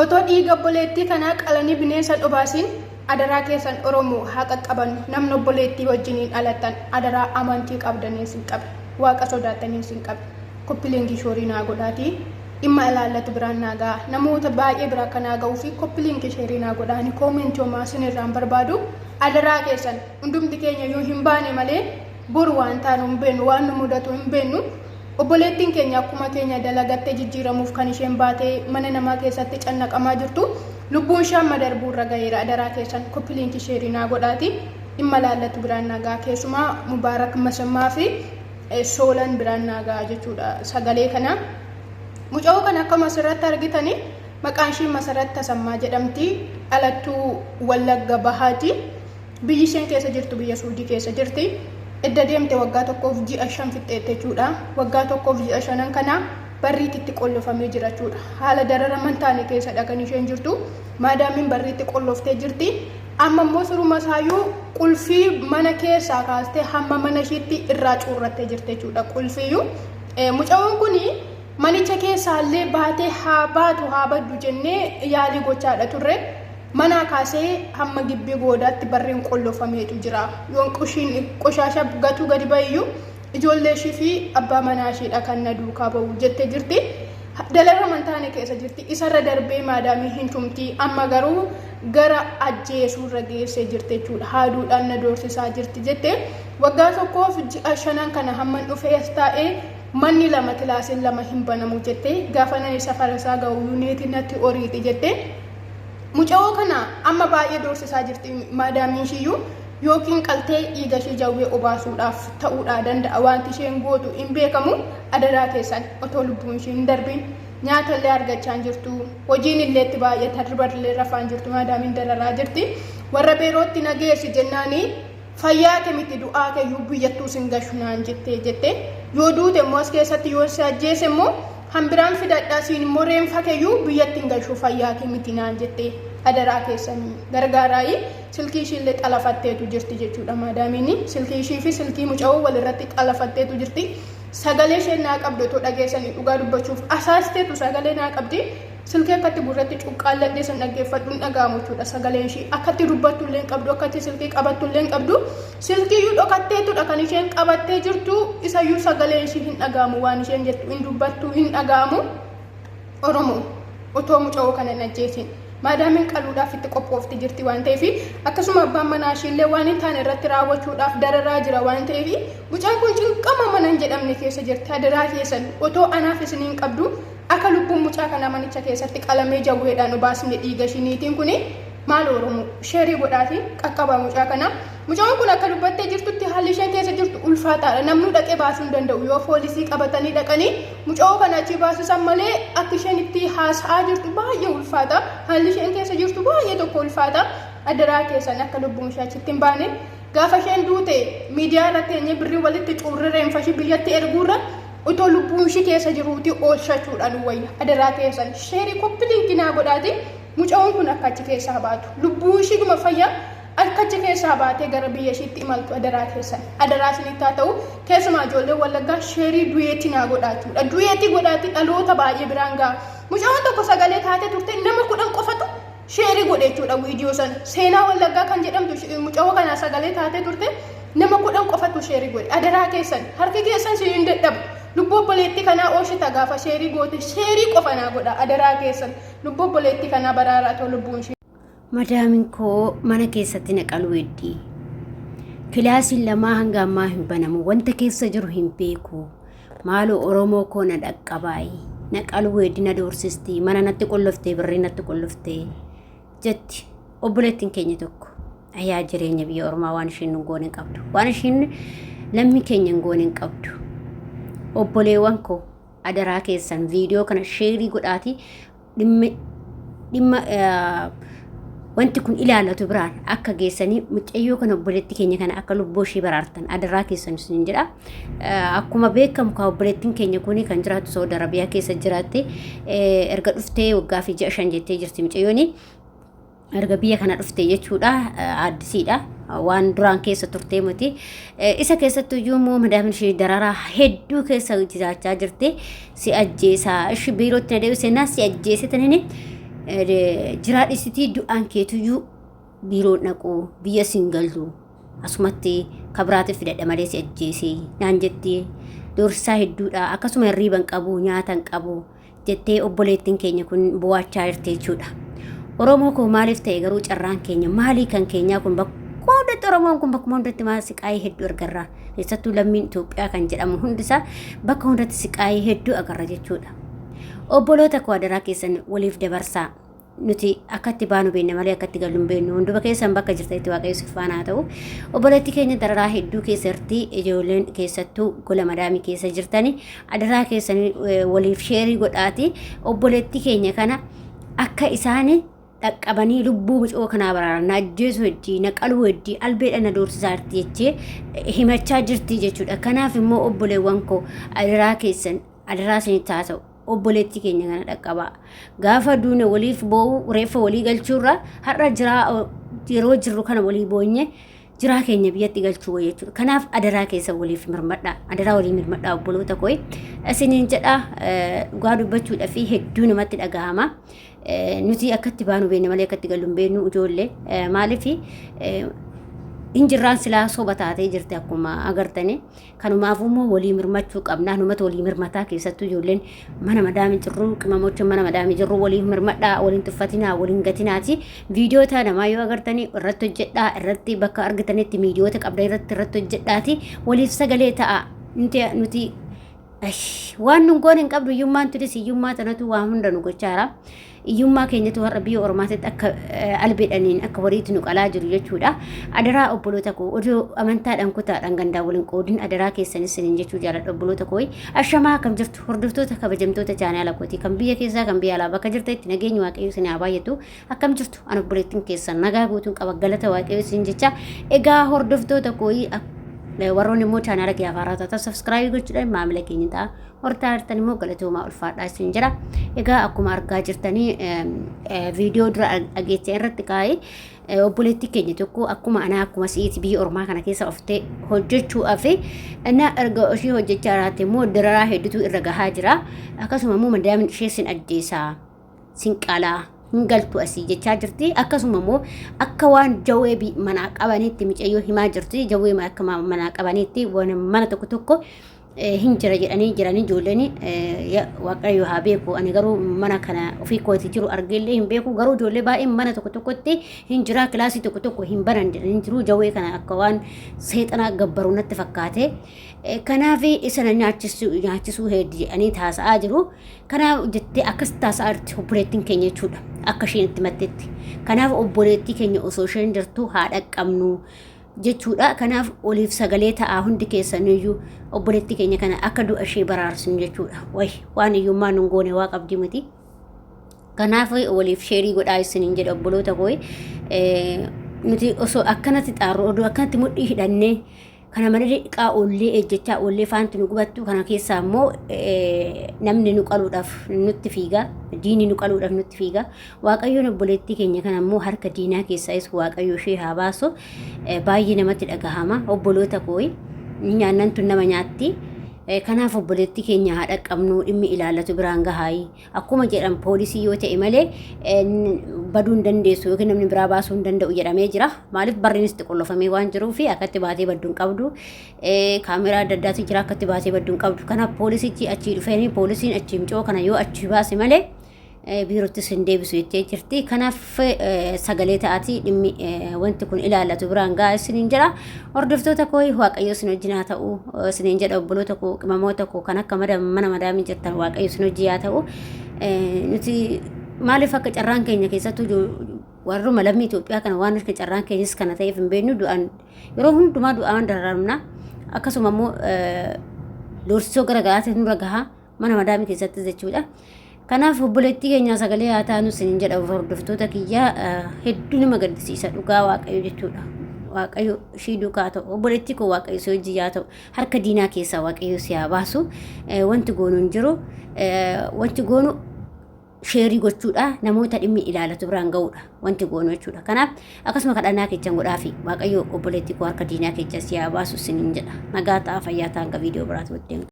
Otoo dhiiga obboleettii kanaa qalanii bineensa hin obaasin adaraa keessan Oromo haa qaqqabannu namni obboleettii wajjiniin dhalattan adaraa amantii qabdaniin sin qabe waaqa sodaattaniin sin qabe koppilingi shoorii naa godhaatii dhimma ilaallatu biraan naa ga'a namoota baay'ee bira akka naa ga'uu fi koppilingi sheerii naa godhaa ani koomentii homaa sin irraan barbaadu adaraa keessan hundumti keenya yoo hin baane malee boru waan taanu hin beennu waan nu mudatu hin beennu Obboleettiin keenya akkuma keenya dalagattee jijjiiramuuf kan isheen baatee mana namaa keessatti cannaqamaa jirtu lubbuun ishee amma darbuu irra gaheera adaraa keessan copy link share naa godhaati dhimma laallatu biraan naa ga'a keessumaa Mubaarak Masammaa fi Soolan biraan naa ga'a jechuudha sagalee kana. Muca'oo kana akkuma asirratti argitani maqaan ishii Masarat Tasammaa jedhamti dhalattuu Wallagga Bahaati. Biyyi isheen keessa jirtu biyya Suudii keessa jirti. Edda deemte waggaa tokkoof ji'a 5 fixxeette jechuudha. Waggaa tokkoof ji'a shanan kana barriitti itti qollofamee jira jechuudha. Haala dararama hin taane keessadha kan isheen jirtu. Maadaamiin barriitti qolloftee jirti. Amma immoo suruma isaayyuu qulfii mana keessaa kaastee hamma mana ishiitti irraa cuurrattee jirti jechuudha. Qulfiiyyuu. Mucayoon kun manicha keessaallee baatee haa baatu haa baddu jennee yaalii gochaadha turre. Manaa kaasee hamma gibbii goodaatti barriin qollofameetu jira. Yoon qushiin qoshaasha gatuu gadi ba'iyyuu ijoollee ishii fi abbaa manaa ishiidha kan na duukaa ba'u jettee jirti. Dalarra mantaane keessa jirti. Isarra darbee maadaamii hin tumti. Amma garuu gara ajjeesuurra geessee jirti jechuudha. Haaduudhaan na doorsisaa jirti jette. Waggaa tokkoof ji'a shanan kana hamman dhufee as taa'ee manni lama kilaasiin lama hin banamu jette. Gaafa nani safara isaa ga'u yuuniitii natti oriiti jette. Mucayoo kana amma baay'ee doorsisaa jirti maadaamiin ishiiyyuu yookiin qaltee dhiiga ishii jawwee obaasuudhaaf ta'uudhaa danda'a wanti isheen gootu hin beekamu adaraa keessan otoo lubbuun ishii hin darbiin nyaata illee argachaa hin jirtu hojiin illee itti baay'ata hirriba illee rafaa hin jirtu maadaamiin dararaa jirti warra beerootti na geessi jennaanii Fayyaa kee miti du'aa keeyyuu biyyattuu sin gashu naan jettee jette. Yoo duute immoo as keessatti yoo si ajjeese immoo hambiraan fidadhaa siin immoo reenfa keeyyuu biyyatti hin gashu fayyaa kee miti naan jette. Adaraa keessanii gargaaraayi silkii ishiillee xalafatteetu jirti jechuudha maadaamiin silkii ishii fi silkii muca'oo walirratti xalafatteetu jirti. Sagalee isheen naa qabdu otoo dhageessanii dhugaa dubbachuuf asaasteetu sagalee naa qabdi. Silkii akkatti gurratti cuqqaalladhee san dhaggeeffadhu hin dhaga'amu jechuudha sagaleen ishii. Akkatti dubbattu illee hin qabdu, akkatti silkii qabattu illee hin qabdu. Silkiiyyuu dhokatteetudha kan isheen qabattee jirtu isayyuu sagaleen ishii hin dhaga'amu waan isheen jettu hin dubbattu hin dhaga'amu. Oromoo otoo muca'oo kana hin ajjeesin. Maadaamiin qaluudhaaf itti qophoofte jirti waan ta'eef akkasuma abbaan manaa ishiillee waan hin taane irratti raawwachuudhaaf dararaa jira waan ta'eef mucaan kun cinqama mana hin jedhamne keessa jirti adaraa keessan otoo anaaf isiniin qabdu Akka lubbuun mucaa kanaa manicha keessatti qalamee jawweedhaan obaasne dhiiga ishii niitiin kuni maal oromoo sheerii godhaafi qaqqabaa mucaa kanaa. Mucaan kun akka dubbattee jirtutti haalli isheen keessa jirtu ulfaataadha. Namnuu dhaqee baasuu hin danda'u. Yoo poolisii qabatanii dhaqanii mucaa kana achii baasisan malee akka isheen itti haasa'aa jirtu baay'ee ulfaata. Haalli isheen keessa jirtu baay'ee tokko ulfaata. Adaraa keessan akka lubbuun ishee achitti hin baane. Gaafa isheen duute miidiyaa irratti eenyee birrii walitti cuurree reenfa ishii biyyatti erguurra Otoo lubbuun ishii keessa jiruuti oolchachuudha nu wayya. Adaraa keessan sheerii koppi linki naa godhaati mucayoon kun akka achi keessaa baatu. Lubbuu ishii dhuma fayya akka achi keessaa baatee gara biyya ishiitti imaltu adaraa keessan. Adaraa isinitti haa ta'u keessumaa ijoolleen wallaggaa sheerii du'eetti naa godhaachuudha. Du'eetti godhaati dhaloota baay'ee biraan ga'a. Mucayoon tokko sagalee taatee turte nama 10 qofatu sheerii godhe jechuudha viidiyoo sana. Seenaa Wallaggaa kan jedhamtu mucayoo kanaa sagalee taatee turte nama 10 qofatu sheerii godhe. Adaraa keessan harki keessan si hin dadhabu. Lubbuu obboleettii kanaa ooshita gaafa sheerii goote sheerii qofa naa godha adaraa keessan. Lubbuu obboleettii kanaa baraaraa too lubbuun ishee. Madaamin koo mana keessatti na qaluu heddii. Kilaasiin lamaa hanga ammaa hin banamu. Wanta keessa jiru hin beeku. Maaloo Oromoo koo na dhaqqabaayi. Na qaluu heddi na doorsisti. Mana natti qolloftee birrii natti qolloftee jetti obboleettiin keenya tokko. Ayaa jireenya biyya ormaa waan ishiin nu goone hin qabdu. Waan ishiin lammii keenya hin goone hin qabdu. Obboleewwan koo adaraa keessan viidiyoo kana sheerii godhaatii dhimmi dhimma wanti kun ilaallatu biraan akka geessanii mucayyoo kana obboleetti keenya kana akka lubbuu ishii baraartan adaraa keessan isin jedha. Akkuma beekamu kaa obboleettiin keenya kuni kan jiraattu Saudi Arabiyaa keessa jiraatti erga dhuftee waggaa fi ji'a 5 jettee jirti mucayyooni. Erga biyya kana dhufte jechuudha addisiidha waan duraan keessa turtee miti isa keessattuu iyyuu immoo madaamin ishee dararaa hedduu keessa jiraachaa jirti si ajjeesaa ishi biirootti na deebisee naa si ajjeese tanini Jiraa dhisitii du'aan keetuyyuu biiroo dhaqu biyya siin galtu asumatti kabiraatiif fidadha malee si ajjeesee naan jettee doorsisaa hedduudha akkasuma hirriiba hin qabu nyaata hin qabu jettee obboleettiin keenya kun bu'aachaa jirti jechuudha. Oromoo koo maaliif ta'e garuu carraan keenya maalii kan keenyaa kun bakkuma hundatti Oromoon kun bakkuma hundatti maal siqaayii hedduu argarra keessattuu lammiin Itoophiyaa kan jedhamu hundisaa bakka hundatti siqaayii hedduu agarra jechuudha. Obboloota koo adaraa keessan waliif dabarsaa. Nuti akkatti baanu beekna malee akkatti gallu hin beeknu. Hunduma keessan bakka jirtanitti Waaqayyo si faana haa ta'u. Obboleetti keenya dararaa hedduu keessa jirti. Ijoolleen keessattuu gola madaamii keessa jirtani. Adaraa keessan waliif sheerii godhaati. Obboleetti keenya kana akka isaani dhaqqabanii lubbuu mucoo kanaa baraaran na ajjeesuu heddii na qaluu heddii albeedha na doorsisaa jirti jechee himachaa jirti jechuudha. Kanaaf immoo obboleewwan koo adaraa keessan adaraa isinitti haa ta'u obboleettii keenya kana dhaqqabaa. Gaafa duune waliif boo'uu reeffa walii galchuurra har'a jiraa yeroo jirru kana walii boonye jiraa keenya biyyatti galchuu wayya jechuudha. Kanaaf adaraa keessa waliif mirmadhaa. Adaraa walii mirmadhaa obboloota koo isiniin jedha dhugaa dubbachuudhaa fi hedduu namatti dhagahama. Nuti akkatti baanu beekna malee akkatti gallu hin beeknu ijoollee maaliif injirraan silaa soba taatee jirti akkuma agartanii. Kanumaafuu immoo walii mirmachuu qabna. Numatu walii mirmataa keessattuu ijoolleen mana madaamii jirru qimamocha mana madaamii jirru waliif mirmadhaa waliin tuffatinaa waliin gatinaati. Viidiyoota namaa yoo agartanii irratti hojjedhaa irratti bakka argitanitti miidiyoota qabdan irratti irratti hojjedhaati waliif sagalee ta'a. Nuti nuti waan nun goone hin qabdu hiyyummaan tunis hiyyummaa tanatu waa hunda nu gochaara. Hiyyummaa keenyatu har'a biyya ormaatitti akka albeedhaniin akka horiitti nu qalaa jiru jechuudha. Adaraa obboloota koo odoo amantaadhaan kutaadhaan gandaa waliin qoodin adaraa keessanis isiniin jechuu jaaladha obboloota koo. Ashamaa akkam jirtu hordoftoota kabajamtoota chaanaala kooti kan biyya keessaa kan biyya alaa bakka jirtanitti nageenyi waaqayyo isin haa baay'atu. Akkam jirtu an obboleettiin keessan nagaa guutuun qaba galata waaqayyo isin jecha egaa hordoftoota koo warroonni immoo chaanaala kiyyaaf haaraa taatan sabskraayibii gochuudhaan maamila keenya ta'a. Hortaa jirtan immoo galatoomaa ulfaadhaa isin jira. Egaa akkuma argaa jirtanii viidiyoo dura dhageesse irratti kaa'ee obboleettii keenya tokko akkuma anaa akkuma si'iiti biyya ormaa kana keessa oftee hojjechuudhaaf na erga ishee hojjechaa jiraate immoo dararaa hedduutu irra gahaa jira. Akkasuma immoo madaamin ishee sin ajjeesaa sin qalaa hin galtu asii jechaa jirti. Akkasuma immoo akka waan jawwee manaa qabaniitti micayyoo himaa jirti. Jawwee akka manaa qabaniitti mana tokko tokko hin jira jedhanii jiranii ijoolleen waaqayyo haa beeku ani garuu mana kana ofii kooti jiru argeellee hin beeku garuu ijoollee baay'een mana tokko tokkotti hin jira kilaasii tokko tokko hin baran jedhanii jiru jawwee kana akka waan seexanaa gabbaru natti fakkaate kanaaf isa na nyaachisuu heeddi jedhanii taasa'aa jiru kanaaf jettee akkas taasa'aa jirti obboleettiin keenya jechuudha akka isheen itti mattetti kanaaf obboleettii keenya osoo isheen jirtu haa dhaqqabnu jechuudha. Kanaaf oliif sagalee ta'aa hundi keessaniyyuu obboleettii keenya kana akka du'a ishee baraarsinu jechuudha. Wayi waan hiyyummaa nun goone waa qabdi miti. Kanaaf waliif sheerii godhaa isiniin jedha obboloota koo. Nuti osoo akkanatti xaarru oduu akkanatti mudhii hidhannee kana malee dhiqaa oollee ejjechaa oollee faanti nu gubattu kana keessaa immoo namni nu qaluudhaaf nutti fiiga diinni nu qaluudhaaf nutti fiiga Waaqayyoon obboleettii keenya kana immoo harka diinaa keessaayis Waaqayyo ishee haa baasu. Baay'ee namatti dhagahama. Obboloota koo nyaannan tun nama nyaatti. Kanaaf obboleettii keenya haa dhaqqabnu dhimmi ilaallatu biraan gahaayi. Akkuma jedhan poolisii yoo ta'e malee baduu hin dandeessu yookiin namni biraa baasuu hin danda'u jedhamee jira. Maaliif barriinis itti qollofamee waan jiruuf akkatti baatee badduu hin qabdu. Kaameraa adda addaatu jira akkatti baatee badduu hin qabdu. Kanaaf poolisichi achii dhufeeni poolisiin achii micoo kana yoo achii baase malee biirottis hin deebisu jettee jirti. Kanaaf sagalee ta'atii dhimmi wanti kun ilaallatu biraan gahaa isiniin jedha. Hordoftoota koo Waaqayyo isin wajjin haa ta'u isiniin jedha obboloota koo qimamoota koo kan akka mana madaamii jirtan Waaqayyo isin wajjin haa ta'u. Nuti maaliif akka carraan keenya keessattuu warruma lammii Itoophiyaa kana waan akka carraan keenyas kana ta'eef hin beeknu du'aan yeroo hundumaa du'aan dararamna. Akkasuma immoo doorsisoo gara garaatiin nurra gahaa. mana madaamii keessattis jechuudha. Kanaaf obboleettii keenyaa sagalee haa taanu isiniin jedha hordoftoota kiyyaa hedduu nama gaddisiisa dhugaa waaqayyo jechuudha. Waaqayyo ishii duukaa haa ta'u obboleettii koo waaqayyo si hojii haa ta'u harka diinaa keessaa waaqayyo si haa baasu wanti goonu hin jiru wanti goonu sheerii gochuudha namoota dhimmi ilaalatu biraan ga'uudha wanti goonu jechuudha. Kanaaf akkasuma kadhannaa keessan godhaafi waaqayyo obboleettii koo harka diinaa keessaa si haa baasu isiniin jedha. Nagaa ta'a fayyaa ta'a hanga viidiyoo biraatti wajjin.